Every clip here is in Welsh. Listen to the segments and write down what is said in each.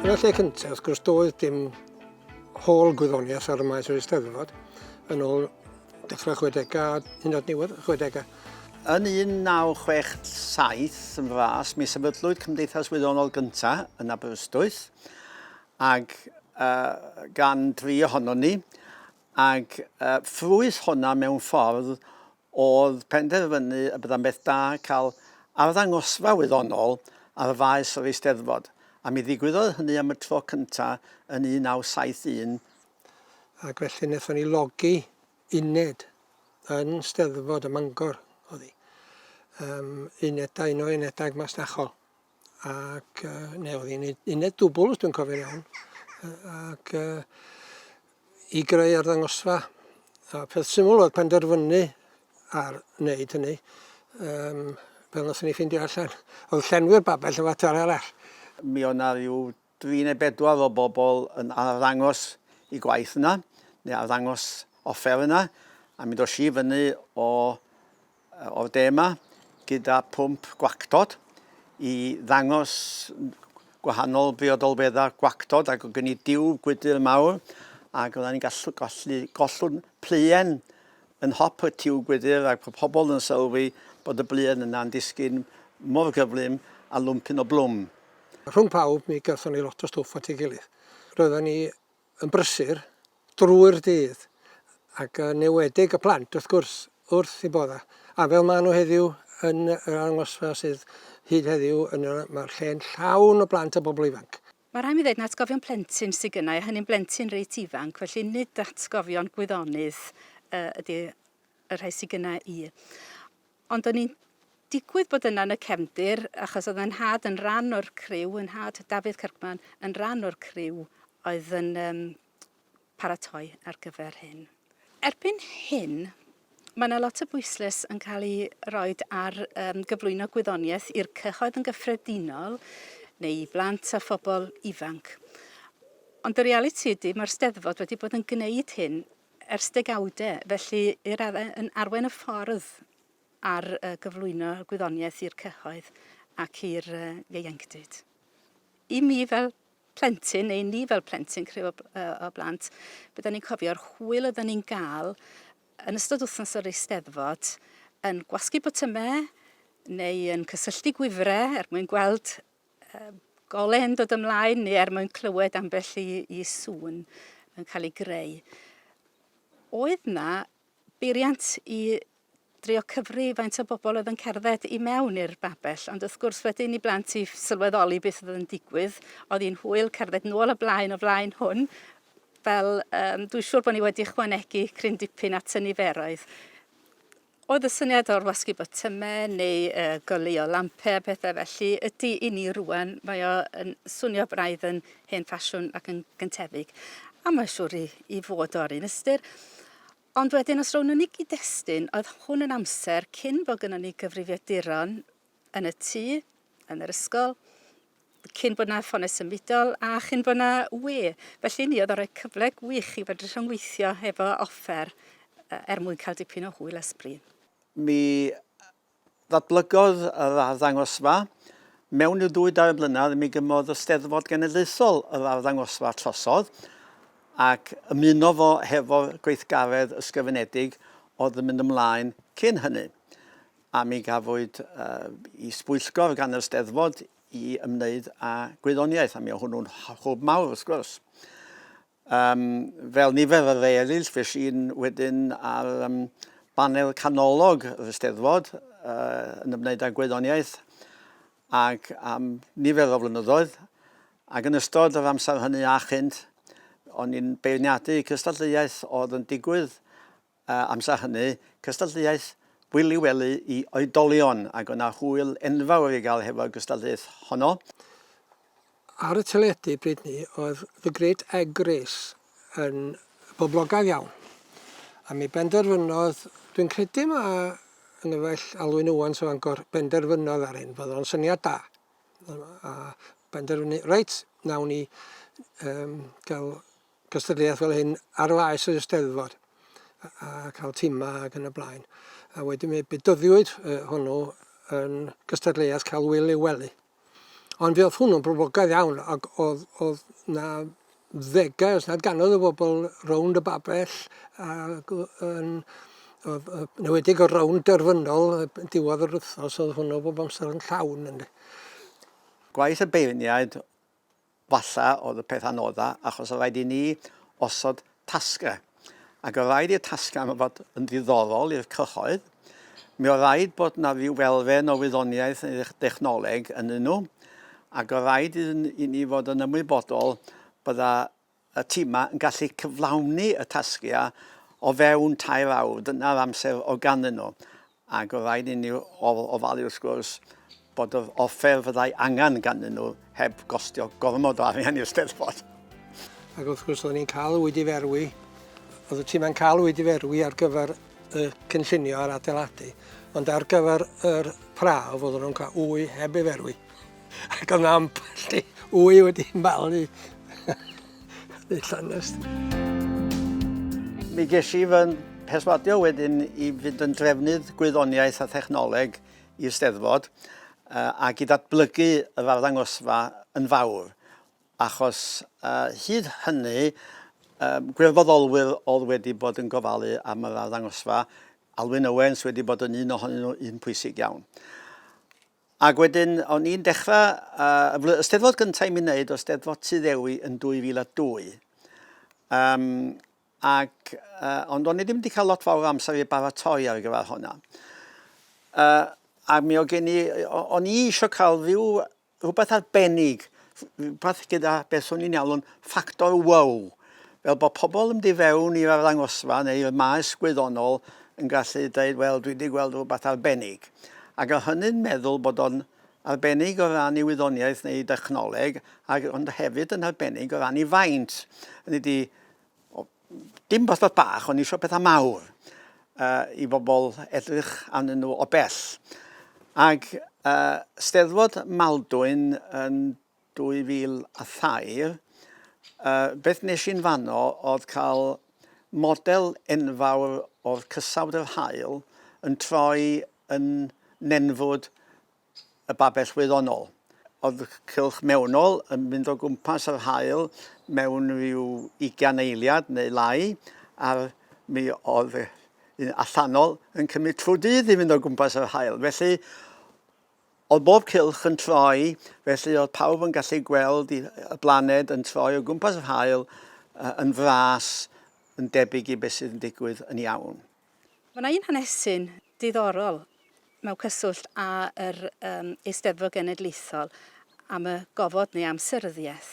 Yn y lle cyntaf, wrth gwrs, doedd dim hôl gwyddoniaeth ar y maes yr Eisteddfod yn ôl dechrau 60au a hyd yn oed niwedd 60au. Yn 1967, yn fras, mi sefydlwyd Cymdeithas Wyddonol gynta yn Aberystwyth, ag uh, gan dri ohonon ni, ag uh, ffrwyth honna mewn ffordd oedd penderfynu y bydda'n beth da cael arddangosfa wyddonol ar faes yr Eisteddfod, a mi ddigwyddodd hynny am y tro cynta yn 1971. Ac felly wnaethon ni logi uned yn Steddfod ym Mangor, oedd hi. Um, unedau, un o'r unedau masnachol. Ac, uh, neu oedd hi'n uned dwbl, os dwi'n cofio'n iawn. Ac uh, i greu arddangosfa. A peth syml oedd penderfynu ar wneud hynny, um, fel nathon ni ffeindio allan. Oedd llenwi'r babell yn fater arall. Mi oedd 'na ryw dri neu bedwar o bobl yn arddangos i gwaith yna, neu arddangos offer yna, a mi dos i fyny o o'r de yma gyda pwmp gwactod i ddangos gwahanol briodolweddau gwactod ac oedd gen i diwb gwydr mawr ac oedden ni'n gallu, gallu gollwng pluen yn hop y tiwb gwydr ac bod pobl yn sylwi bod y bluen yna'n disgyn mor gyflym a lwmpyn o blwm. Rhwng pawb mi gathon ni lot o stwff at ei gilydd. Roedden ni yn brysur drwy'r dydd ac yn enwedig y plant wrth gwrs wrth eu bodda. A fel maen nhw heddiw yn yr arddangosfa sydd hyd heddiw yn yr, mae'r lle'n llawn o blant a bobl ifanc. Mae rhaid mi ddeud na atgofion plentyn sydd gynna i, a hynny'n blentyn reit ifanc, felly nid atgofion gwyddonydd ydy y rhai sydd gynna i. Ond o'n i'n digwydd bod yna yn y cefndir, achos oedd 'y nhad yn ran o'r criw, 'y nhad Dafydd Kirkman yn ran o'r criw oedd yn um, paratoi ar gyfer hyn. Erbyn hyn, mae yna lot o bwyslais yn cael ei roed ar um, gyflwyno gwyddoniaeth i'r cyhoedd yn gyffredinol neu i blant a phobl ifanc. Ond y realiti ydy, mae'r Steddfod wedi bod yn gwneud hyn ers degawdau, felly i raddau yn arwain y ffordd ar gyflwyno gwyddoniaeth i'r cyhoedd ac i'r ieuenctid. I mi fel plentyn, neu ni fel plentyn criw o, o blant, bydden ni'n cofio'r hwyl oedden ni'n gael yn ystod wythnos yr Eisteddfod yn gwasgu botymau neu yn cysylltu gwifrau er mwyn gweld golau yn dod ymlaen neu er mwyn clywed ambell i, i sŵn yn cael ei greu. Oedd na beiriant i drio cyfri faint o bobl oedd yn cerdded i mewn i'r babell, ond wrth gwrs wedyn i blant i sylweddoli beth oedd yn digwydd, oedd hi'n hwyl cerdded nôl a blaen o flaen hwn, fel um, dwi'n siŵr bod ni wedi ychwanegu cryn dipyn at y niferoedd. Oedd y syniad o'r wasgu botymau neu uh, goleuo lampau a pethau felly ydy i ni rwan, mae o yn swnio braidd yn hen ffasiwn ac yn gyntefig. A mae'n siŵr i, i fod o'r un ystyr. Ond wedyn os rown ni gyd-destun, oedd hwn yn amser cyn bod gynnon ni gyfrifiaduron yn y tŷ, yn yr ysgol, cyn bod 'na ffonau symudol a chyn bod 'na we. Felly ni oedd o'n rhoi cyfle gwych i fedru rhyngweithio hefo offer er mwyn cael dipyn o hwyl a sbri. Mi ddatblygodd yr arddangosfa mewn rhyw ddwy dair blynedd, mi gymodd y Steddfod Genedlaethol yr arddangosfa trosodd ac ymuno fo hefo'r gweithgaredd ysgrifenedig oedd yn mynd ymlaen cyn hynny. A mi gafwyd is-bwyllgor gan yr Steddfod i ymwneud â gwyddoniaeth, a mi oedd hwnnw'n hwb mawr wrth gwrs. Um, fel nifer o rei eraill, fes i'n wedyn ar um, banel canolog yr Eisteddfod uh, yn ymwneud â gwyddoniaeth ac am nifer o flynyddoedd, ac yn ystod yr amser hynny a chynt, o'n i'n beirniadu cystadleuaeth oedd yn digwydd amser hynny, cystadleuaeth Wili Weli i oedolion, ac o'na hwyl enfawr i gael hefo'r gystadleuaeth honno. Ar y teledu bryd 'ny oedd The Great Egg Race yn boblogaidd iawn, a mi benderfynodd, dwi'n credu ma' 'y nghyfaill Alwyn Owens o Fangor benderfynodd ar hyn, fod o'n syniad da, a benderfynu, reit, nawn ni yym gael cystadleuaeth fel hyn ar faes yr Eisteddfod a cael timau ac yn y blaen. A wedyn mi bedyddiwyd hwnnw yn gystadleuaeth cael Wil i'w wely. Ond fe oedd hwnnw'n boblogaidd iawn ac oedd, oedd na ddegau os nad gannoedd o bobl rownd y babell ac yn oedd, yn enwedig y rownd derfynol diwedd yr wythnos oedd hwnnw bob amser yn llawn yndi. Gwaith y beirniaid Falla oedd y peth anodda, achos oedd rhaid i ni osod tasgau. Ac oedd rhaid i'r tasgau yma fod yn ddiddorol i'r cyhoedd. Mi oedd rhaid bod na ryw elfen o wyddoniaeth neu dechnoleg ynddyn nhw, ac oedd rhaid i ni fod yn ymwybodol bydda y timau yn gallu cyflawni y tasgiau o fewn tair awr, dyna'r amser oedd ganddyn nhw. Ac oedd rhaid i ni ofalu wrth gwrs bod yr offer fyddai angen ganddyn nhw heb gostio gormod o arian i'r Steddfod. Ac wrth gwrs oedden ni'n cael y wyd i ferwi, oedd y timau'n cael y wyd i ferwi ar gyfer y cynllunio a'r adeiladu, ond ar gyfer yr prawf oedden nhw'n cael wy heb ei ferwi. Ac oedd 'na ambell i wy wedi malu yn llanest. Mi ges i fy mherswadio wedyn i fynd yn drefnydd gwyddoniaeth a thechnoleg i'r Steddfod ac i ddatblygu yr arddangosfa yn fawr, achos hyd hynny gwirfoddolwyr oedd wedi bod yn gofalu am yr arddangosfa, Alwyn Owens wedi bod yn un ohonyn nhw, un pwysig iawn. Ac wedyn, o'n i'n dechrau, uh, y Steddfod gyntaf i mi wneud oedd Steddfod Tŷ Ddewi yn 2002. Um, ac, uh, ond o'n i ddim wedi cael lot fawr o amser i baratoi ar gyfer hwnna. Uh, a mi oedd gen i, o'n i eisiau cael rhyw rhywbeth arbennig, rhywbeth gyda beth o'n i'n alw'n ffactor wow, fel bod pobl yn mynd i fewn i'r arddangosfa neu i'r maes gwyddonol yn gallu dweud, wel, dwi wedi gweld rhywbeth arbennig. Ac oedd hynny'n meddwl bod o'n arbennig o ran ei wyddoniaeth neu ei dechnoleg, ac, ond hefyd yn arbennig o ran ei faint. Hynny ydi, dim pethau bach, o'n i eisiau pethau mawr uh, i bobl edrych arnyn nhw o bell. Ac uh, Steddfod Maldwyn yn 2003, uh, beth nes i'n fanno oedd cael model enfawr o'r cysawd yr haul yn troi yn nenfwd y babell wyddonol. Oedd cylch mewnol yn mynd o gwmpas yr haul mewn rhyw ugain eiliad neu lai, a'r mi oedd un allanol yn cymryd trwy dydd i fynd o gwmpas yr haul. Felly, oedd bob cylch yn troi, felly oedd pawb yn gallu gweld y blaned yn troi o gwmpas yr haul yn fras, yn debyg i beth sydd yn digwydd yn iawn. Mae 'na un hanesyn diddorol mewn cyswllt â yr um, Eisteddfod Genedlaethol am y gofod neu am seryddiaeth.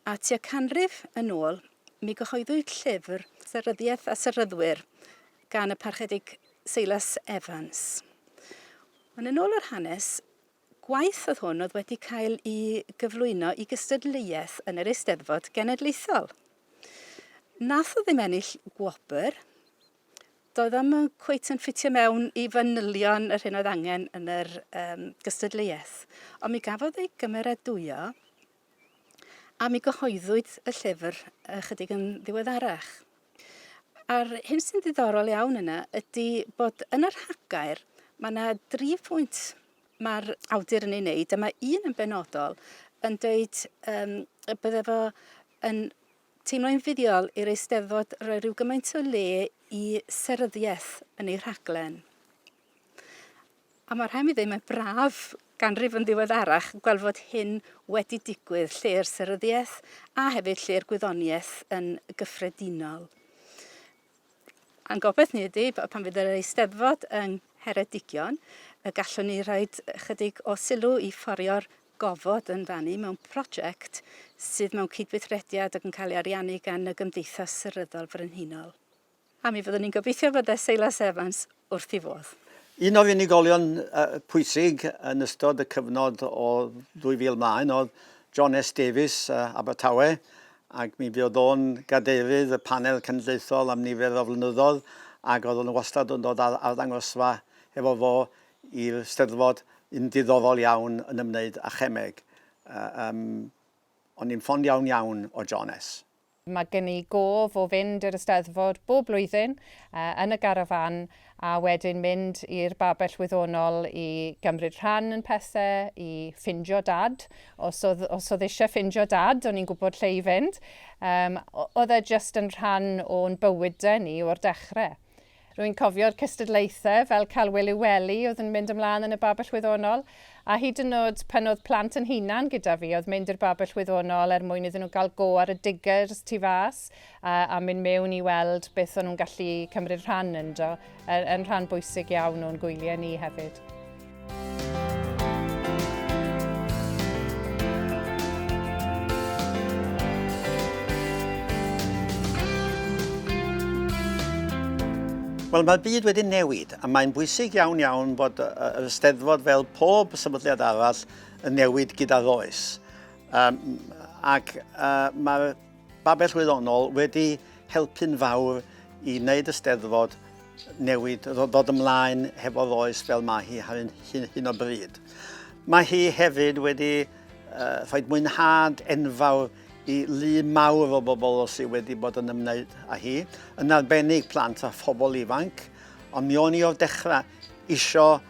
A tua canrif yn ôl, mi gyhoeddwyd llyfr Seryddiaeth a Seryddwyr gan y Parchedig Seilas Evans. Ond yn ôl yr hanes, gwaith oedd hwn oedd wedi cael ei gyflwyno i gystadleuaeth yn yr Eisteddfod Genedlaethol. Nath o ddim ennill gwobr, doedd o'm yn cweit yn ffitio mewn i fanylion yr hyn oedd angen yn yr um, gystadleuaeth. Ond mi gafodd ei gymeradwyo a mi gyhoeddwyd y llyfr ychydig yn ddiweddarach. A'r hyn sy'n ddiddorol iawn yna ydy bod yn y rhagair mae yna dri phwynt mae'r awdur yn ei wneud a mae un yn benodol yn dweud um, y bydde fo yn teimlo'n fuddiol i'r Eisteddfod roi rhyw gymaint o le i seryddiaeth yn ei rhaglen. A mae rhaid mi ddweud, mae'n braf ganrif yn ddiweddarach gweld fod hyn wedi digwydd lle'r seryddiaeth a hefyd lle'r gwyddoniaeth yn gyffredinol. A'n gobaith ni ydy pan fydd yr Eisteddfod yng Ngheredigion y gallwn ni rhoi ychydig o sylw i fforio'r gofod yn fannu mewn prosiect sydd mewn cydweithrediad ac yn cael ei ariannu gan y Gymdeithas Seryddol Frenhinol. A mi fyddwn ni'n gobeithio fod Seilas Evans wrth ei fodd. Un o'r unigolion pwysig yn ystod y cyfnod o 2000 mlaen oedd John S Davies, Abertawe, ac mi fuodd o'n gadeirydd y panel cenedlaethol am nifer o flynyddoedd ac oedd o'n wastad yn dod â'r arddangosfa efo fo i'r Steddfod, un diddorol iawn yn ymwneud â chemeg. Um, o'n i'n ffond iawn iawn o John S. Mae gen i gof o fynd i'r Eisteddfod bob blwyddyn yn y garafán a wedyn mynd i'r babell wyddonol i gymryd rhan yn pethe, i ffindio dad. Os oedd, os oedd eisiau ffindio dad, o'n i'n gwybod lle i fynd. Um, oedd e jyst yn rhan o'n bywydau ni o'r dechrau. Rwy'n cofio'r cystadlaethau fel cael Wili Weli oedd yn mynd ymlaen yn y babell wyddonol, a hyd yn oed pan oedd plant yn hunan gyda fi, oedd mynd i'r babell wyddonol er mwyn iddyn nhw gael go ar y diggers tu fas a, a mynd mewn i weld beth o'n nhw'n gallu cymryd rhan ynddo, yn rhan bwysig iawn o'n gwyliau ni hefyd. Wel, mae'r byd wedi newid, a mae'n bwysig iawn iawn bod yr Eisteddfod fel pob sefydliad arall yn newid gyda'r oes. Um, ac uh, mae'r Babell Wyddonol wedi helpu'n fawr i wneud y Steddfod newid, ddod ymlaen hefo'r oes fel mae hi ar hyn o bryd. Mae hi hefyd wedi uh, rhoi mwynhad enfawr i lu mawr o bobl sydd wedi bod yn ymwneud â hi, yn arbennig plant a phobl ifanc, ond mi o'n i o'r dechrau isio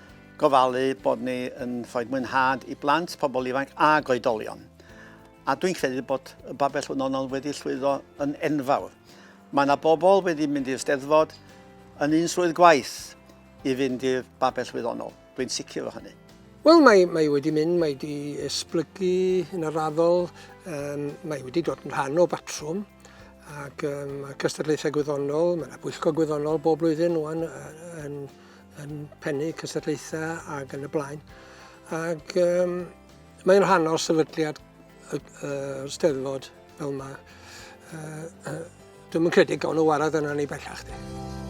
gofalu bod ni yn rhoi mwynhad i blant, pobl ifanc ag oedolion. A dwi'n credu bod y Babell Wyddonol wedi llwyddo yn enfawr. Mae yna bobl wedi mynd i'r Steddfod yn un swydd gwaith i fynd i'r Babell Wyddonol. Dwi'n sicr o hynny. Wel, mae, mae wedi mynd, mae wedi esblygu yn araddol, um, mae wedi dod yn rhan o batrwm ac um, mae cystadlaethau gwyddonol, mae yna bwyllgor gwyddonol bob blwyddyn rwan yn, yn pennu cystadlaethau ac yn y blaen. Ac um, Mae'n rhan o'r sefydliad y, y Steddfod fel mae. Uh, uh, Dwi'm yn credu gawn nhw warad yna ni bellach. Di.